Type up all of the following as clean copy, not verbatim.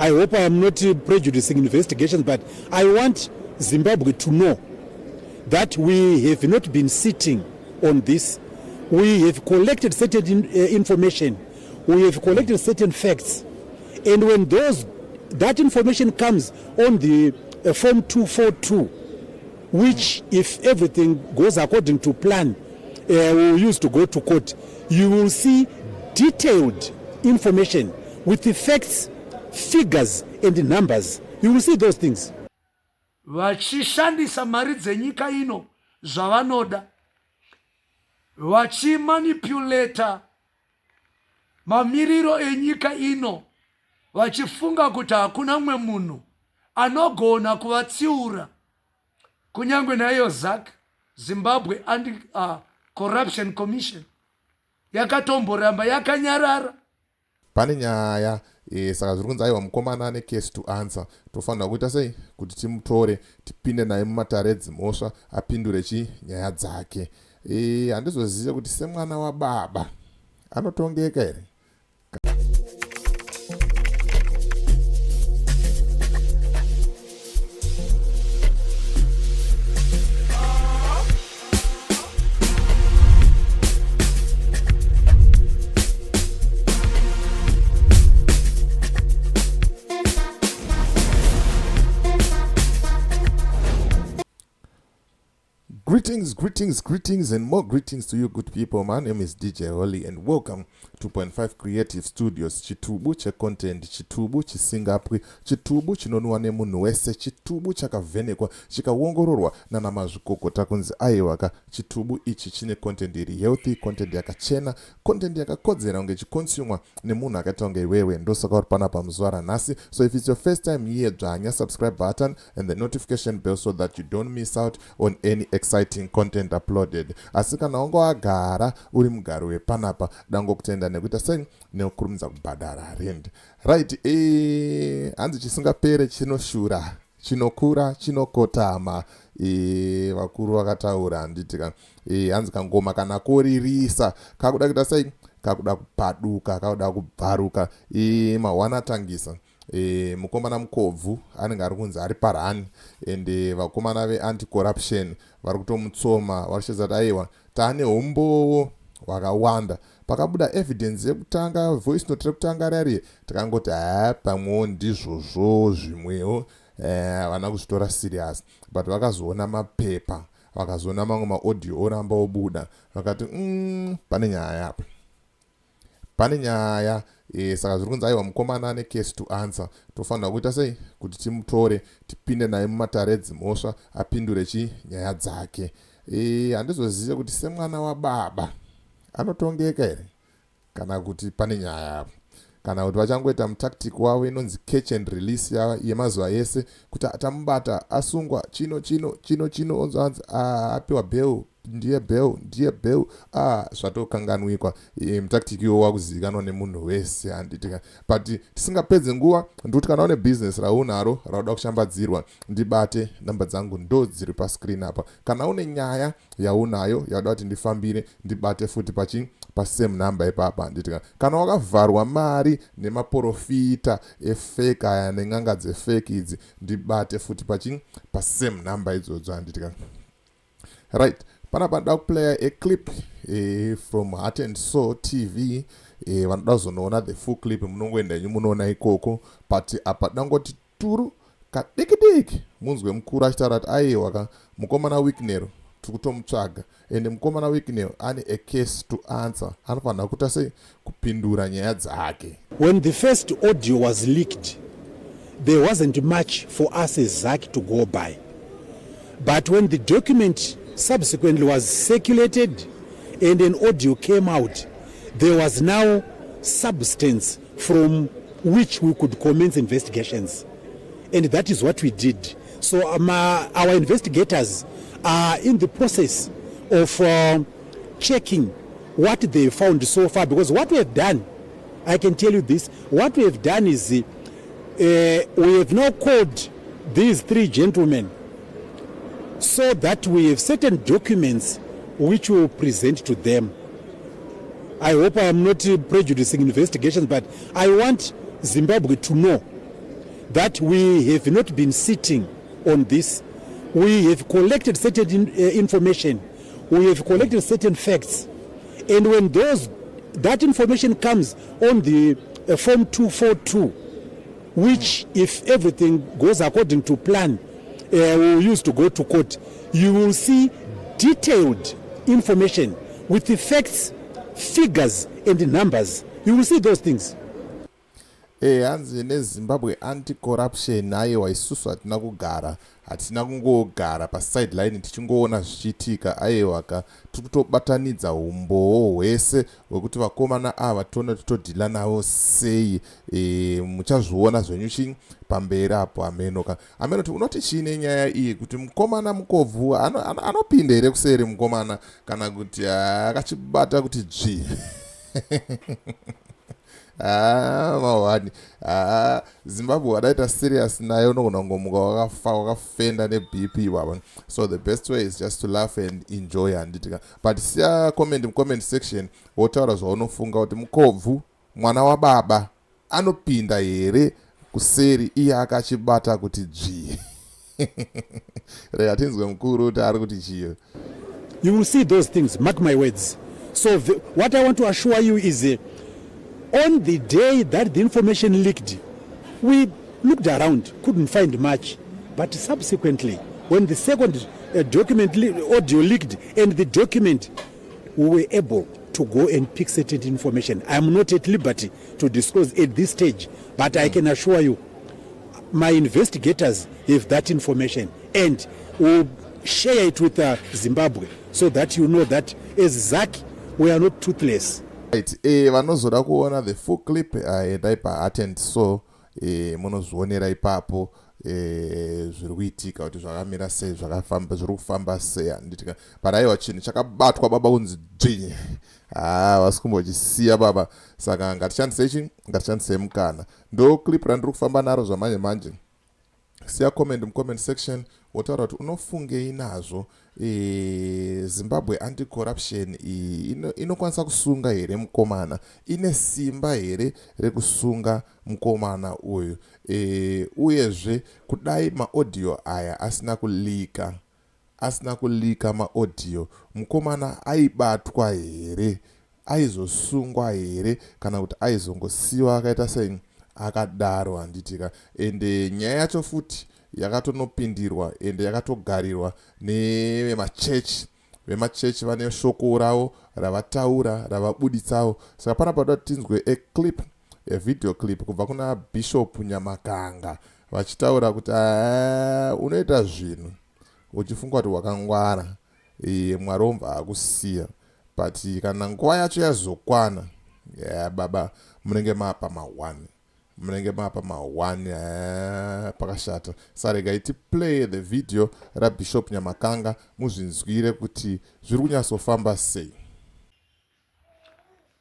I hope I am not prejudicing investigations, but I want Zimbabwe to know that we have not been sitting on this. We have collected certain information. We have collected certain facts. And when that information comes on the Form 242, which if everything goes according to plan, we will use to go to court, you will see detailed information with the facts, figures and numbers. You will see those things. Vachishandisa mari dzenyika ino zvavanoda, vachimanipuleta mamiriro enyika ino, vachifunga kuti hakuna mumwe munhu anogona kuvatsiura. Kunyange naiyo ZAC, Zimbabwe Anti-Corruption Commission, yakatomboramba yakanyarara. Pane nyaya saka zviri kunzi aiwa mukomana ane case to answer, tofanira kuita sei kuti timutore tipinde naye mumatare edzimhosva apindure chi nyaya dzake. Handizozive kuti semwana wababa anotongeka here. Greetings, greetings, greetings, and more greetings to you good people. My name is DJ Holly and welcome to 2.5 Creative Studios. Chitubu checontent, chitubu chisingapwi, chitubu chinonwa nemunhu wese, chitubu chakavhenekwa, chikaongororwa nana mazvikokota kunzi aiwaka, chitubu ichi chine content iri healthy, content yakachena, content yakakodzera kunge chiconsumwa nemunhu akaita kunge iwewe. Ndosaka uri panapa muzuva ranhasi. So if it's your first time here, dzvanya subscribe button and the notification bell so that you don't miss out on any exciting content uploaded. Asi kana wanga wagara uri mugari wepanapa, dangokutenda nekuita sei nekukurumidza kubhadhara rent. Right, hanzi chisingapere chinoshura, chinokura chinokotama. Vakuru vakataura, handiti ka? Hanzi kangoma kana koririsa kakuda kuita sei, kakuda kupaduka, kakuda kubvaruka. Mahwana atangisa. Mukomana mukobvu anenge ari kunzi ari parani, and vakomana veanti-corruption vari kutomutsoma, vari kuchedza kuti aiwa taane umbowo hwakawanda. Pakabuda evidence yekutanga, voice note rekutanga rari, takangoti haa pamwewo ndizvozvo, zvimwewo havana kuzvitora serious, but vakazoona mapepa, vakazoona mamwe maaudio oramba obuda, vakati pane nyaya apa, pane nyaya. Saka zviri kunzi aiwa mukomana ane case to answer, tofanira kuita sei kuti timutore tipinde naye mumatare edzimhosva apindure chi nyaya dzake. Handizozive kuti semwana wababa anotongeka here, kana kuti pane nyaya apa, kana kuti vachangoita mutactic wavo inonzi catch and release yemazuva ese, kuti tamubata asungwa chino chino chino chino, onzi anzi apiwa bail, ndiye bail, ndiye bail, zvatokanganwikwa. Mutactic iwo wakuzivikanwa nemunhu wese, handiti? But tisingapedze nguva, ndikuti kana une business raunaro rauda kushambadzirwa, ndibate, namba dzangu ndo dziri pascreen apa. Kana une nyaya yaunayo yauda kuti ndifambire, ndibate futi pachi pasame number ipapa, handiti? Kana wakavharwa mari nemaprofita efake aya nen'anga dzefake idzi, ndibate futi pachi pasame number idzodzo, handiti? Right, panapa ndoda kuplaya a clip from Heart and Soul TV. Vanoda kuzonoona the full clip, munongoenda henyu munoona ikoko, but apa dangoti turu kadiki diki munzwe mukuru achitaura kuti aiwa ka, mukomana Wicknell tiri kutomutsvaga, ende mukomana Wicknell ane a case to answer, anofanira kuita sei kupindura nyaya dzake. When the first audio was leaked, there wasn't much for us as ZAC to go by. But when the document subsequently was circulated and an audio came out, there was now substance from which we could commence investigations. And that is what we did. So our investigators are in the process of checking what they found so far, because what we have done, I can tell you this, what we have done is we have now called these three gentlemen so that we have certain documents which we will present to them. I hope I am not prejudicing investigations, but I want Zimbabwe to know that we have not been sitting on this. We have collected certain information. We have collected certain facts. And when that information comes on the Form 242, which if everything goes according to plan, we will use to go to court, you will see detailed information with the facts, figures and numbers. You will see those things. Hanzi neZimbabwe Anti-Corruption, aiwa, isusu hatina kugara, hatina kungogara pasideline tichingoona zvichiitika. Aiwa ka, tiri kutobatanidza umbowo hwese hwekuti vakomana ava tione kuti todeala navo sei. Muchazviona zvenyu chi pamberi apo. Ameno ka, ameno kuti unoti chii nenyaya iyi, kuti mukomana Mukobvu anopinda here kuseri mukomana, kana kuti akachibata kuti dzvi? Ah, mawani, ah, Zimbabwe wadaita serious nayo, unogona kungomuka wakafa, wakafenda neBP baba. So the best way is just to laugh and enjoy, handitika? But siya comment mucomment section, wotaura zvaunofunga kuti Mukobvu mwana wababa anopinda here kuseri iye akachibata kuti dzvi. Rega tinzwe mukuru kuti ari kuti chiyo. You will see those things, mark my words. So what I want to assure you is on the day that the information leaked, we looked around, couldn't find much. But subsequently, when the second document audio leaked and the document, we were able to go and pick certain information. I'm not at liberty to disclose at this stage, but I can assure you my investigators have that information and will share it with Zimbabwe so that you know that as ZACC, we are not toothless. Right, vanozoda kuona the full clip, endai paHeart and So, munozvionera ipapo zviri kuitika kuti zvakamira sei, zvakafamba, zviri kufamba sei, handitika? But aiwa, chinhu chakabatwa baba kunzi dzvinye, ha, vasi kumbochisiya baba. Saka ngatishandisei chi, ngatishandisei mukana. Ndo clip randiri kufamba naro zvamanje manje. Siya comment mucomment section, wotaura kuti unofungei nazvo. Zimbabwe Anti-Corruption iyi inokwanisa kusunga here mukomana? Ine simba here rekusunga mukomana uyu? Uyezve kudai maaudio aya asina kuleaka, asina kuleaka maaudio, mukomana aibatwa here? Aizosungwa here, kana kuti aizongosiyiwa akaita sei, akadaro, handitika? Ende nyaya yacho futi yakatonopindirwa, ende yakatogarirwa nevemachechi. Vemachechi vane shoko ravo ravataura, ravabuditsawo. Saka panapa toda tinzwe a clip, a video clip kubva kuna Bishop Nyamakanga vachitaura kuti unoita zvinhu uchifunga kuti wakangwara, Mwari omva akusiya, but kana nguva yacho yazokwana, ya baba, munenge mapa ma1, munenge mapa ma1, pakashata. Saka tiplay the video raBishop Nyamakanga, muzvinzwire kuti zviri kunyatsofamba sei.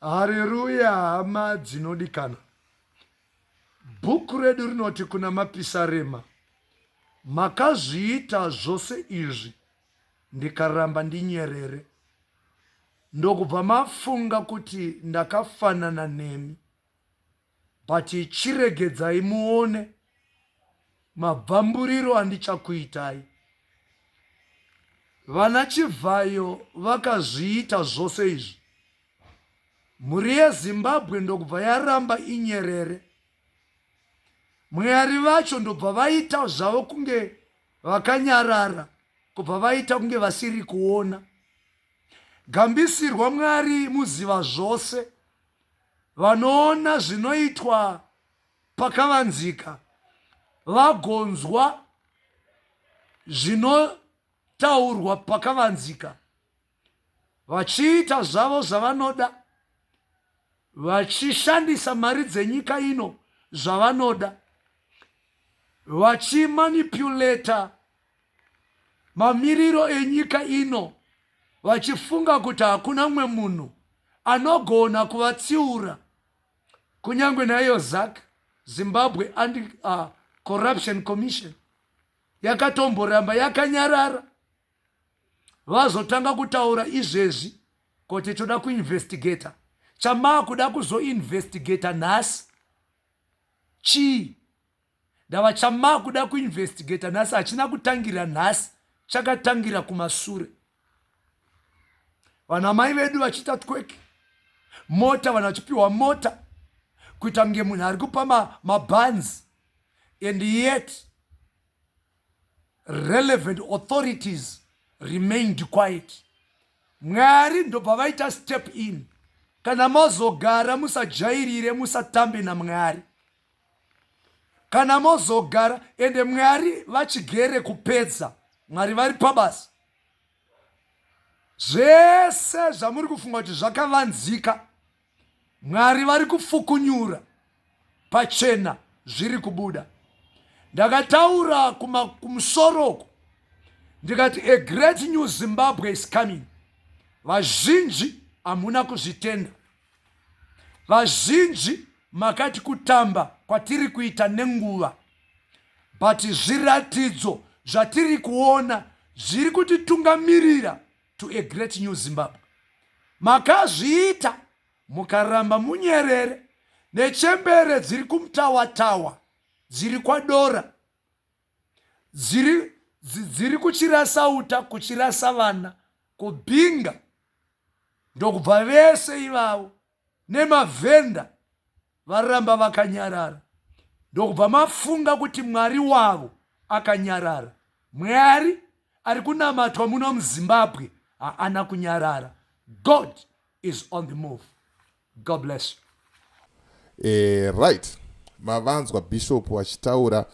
Hareruya, hama dzinodikana. Bhuku redu rinoti kuna Mapisarema, "Makazviita zvose izvi, ndikaramba ndinyerere, ndokubva mafunga kuti ndakafanana nemi. But chiregedzai muone mabvamburiro andichakuitai." Vana Chivhayo vakazviita zvose izvi, mhuri yeZimbabwe ndokubva yaramba inyerere. Mwari vacho ndobva vaita zvavo kunge vakanyarara, kubva vaita kunge vasiri kuona. Gambisirwa Mwari muziva zvose, vanoona zvinoitwa pakavanzika, vagonzwa zvinotaurwa pakavanzika, vachiita zvavo zvavanoda, vachishandisa mari dzenyika ino zvavanoda, vachimanipulata mamiriro enyika ino, vachifunga kuti hakuna mumwe munhu anogona kuvatsiura. Kunyange naiyo ZACC, Zimbabwe Anti Corruption Commission, yakatomboramba yakanyarara. Vazotanga kutaura izvezvi kuti toda kuinvestigata. Chamaa kuda kuzoinvestigata nhasi chii? Ndava chamakuda kuinvestigata nhasi hachina kutangira nhasi, chakatangira kumasure. Vana mai vedu vachiita tweki mota, vanhu vachipiwa mota kuita kunge munhu ari kupa mabhanzi ma and yet relevant authorities remained quiet. Mwari ndobva vaita step in. Kana mozogara musajairire, musatambe naMwari. Kana mozogara ende Mwari vachigere kupedza, Mwari vari pabasa. Zvese zvamuri kufunga kuti zvakavanzika, Mwari vari kufukunyura pachena, zviri kubuda. Ndakataura kumusoro uko ndikati a great new Zimbabwe is coming. Vazhinji hamuna kuzvitenda. Vazhinji makati kutamba kwatiri kuita nenguva, but zviratidzo zvatiri kuona zviri kutitungamirira to a great new Zimbabwe. Makazviita mukaramba munyerere, nechembere dziri kumutawatawa, dziri kwadora, dziri kuchirasa uta, kuchirasa vana kubhinga, ndokubva vese ivavo nemavhenda varamba vakanyarara, ndokubva mafunga kuti Mwari wavo akanyarara. Mwari ari kunamatwa muno muZimbabwe haana kunyarara. God is on the move. God bless you. Right, mavanzwa bishop vachitaura.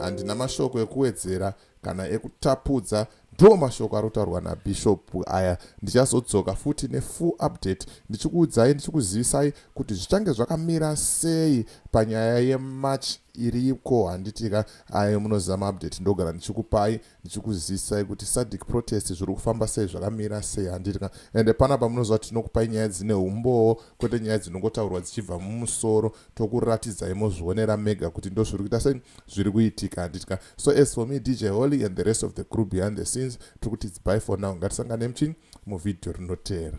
Handina mashoko ekuwedzera kana ekutapudza, ndo mashoko ari kutaurwa nabishop aya. Ndichazodzoka futi nefull update ndichikuudzai, ndichikuzivisai kuti zvichange zvakamira sei panyaya yemarch iriko, handitika? Ayo munoziva maupdate ndogara ndichikupai, ndichikuzivisai kuti SADC protest zviri kufamba sei, zvakamira sei, handitika? Ende panapa munoziva tinokupai nyaya dzine umbowo, kwete nyaya dzinongotaurwa dzichibva mumusoro. Tokuratidzai mozvionera mega kuti ndo zviri kuita sei, zviri kuitika, handitika? So as for me, DJ Holly, and the rest of the crew behind the scenes, tiri kuti its bye for now. Ngatisangane muchini muvhidhiyo rinoteera.